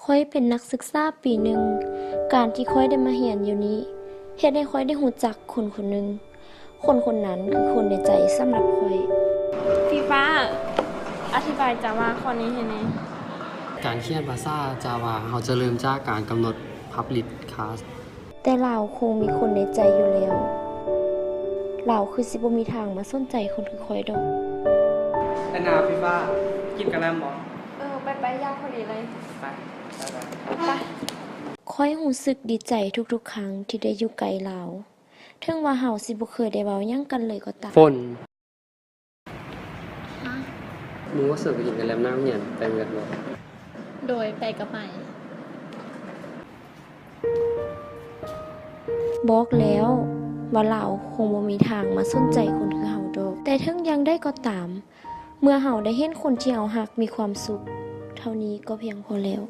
ຂ້ອຍເປັນນັກສຶກສາປີໜຶ່ງ. ການທີ່ຂ້ອຍໄດ້ມາຮຽນຢູ່ນີ້ ເຮັດໃຫ້ຂ້ອຍໄດ້ຮູ້ຈັກຄົນຄົນໜຶ່ງ. ຄົນຄົນນັ້ນຄືຄົນໃນໃຈສຳລັບຂ້ອຍ. ຟີຟ້າ ອະທິບາຍຈາວາຂໍ້ນີ້ໃຫ້ແດ່. ການຂຽນພາສາຈາວາ ເຮົາຈະເລີ່ມຈາກການກຳນົດ public class. ແຕ່ລາວຄົງມີຄົນໃນໃຈຢູ່ແລ້ວ. ລາວຄືຊິບໍ່ມີທາງມາສົນໃຈຄົນຄືຂ້ອຍດອກ. ແອນນາ ຟີຟ້າ ກິນກະແລັມບໍ່? ເອີ ໄປໆ ຢາກພໍດີເລີຍ. ໄປ ໄປໆ ໄປ. ຂ້ອຍຮູ້ສຶກດີໃຈທຸກໆຄັ້ງທີ່ໄດ້ຢູ່ໃກ້ລາວ, ເຖິງວ່າເຮົາຊິບໍ່ເຄີຍໄດ້ເວົ້າຫຍັງກັນເລີຍກໍຕາມ. ຝົນ. ຮະ? ໝູ່ເຂົາໄປກິນກະແລັມນອກໂຮງຮຽນ ໄປເໝິດບໍ່? ໂດຍ ໄປກໍໄປ. ບອກແລ້ວວ່າລາວຄົງບໍ່ມີທາງມາສົນໃຈຄົນຄືເຮົາດອກ. ແຕ່ເຖິງຢ່າງໃດກໍຕາມ, ເມື່ອເຮົາໄດ້ເຫັນຄົນທີ່ເຮົາຮັກມີຄວາມສຸກ, ເທົ່ານີ້ກໍພຽງພໍແລ້ວ.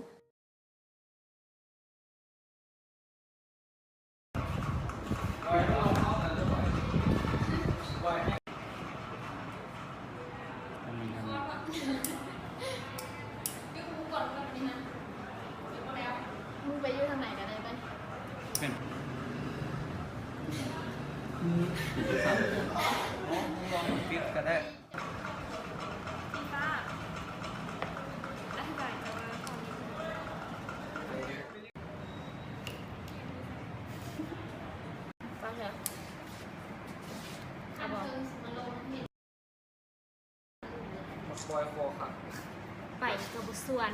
ມຶງໄປຢູ່ທາງໃດກໍໄດ້ໄປ. ເປັນ ປິດກໍໄດ້. ໄປກໍບໍ່ຊວນ.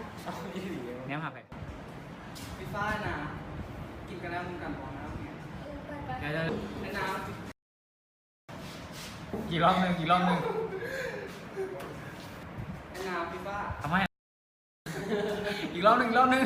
ແນມຫາໃຜ? ພີ່ຟ້ານະ ກິນກະແລັມນຳກັນບໍ່ນະ? ໄດ້ໆ ໄດ້ນະ. ອີກລອບໜຶ່ງ ອີກລອບໜຶ່ງ. ໄດ້ນະ ພີ່ຟ້າ. ເອົາໃໝ່ ອີກລອບໜຶ່ງ ອີກລອບໜຶ່ງ.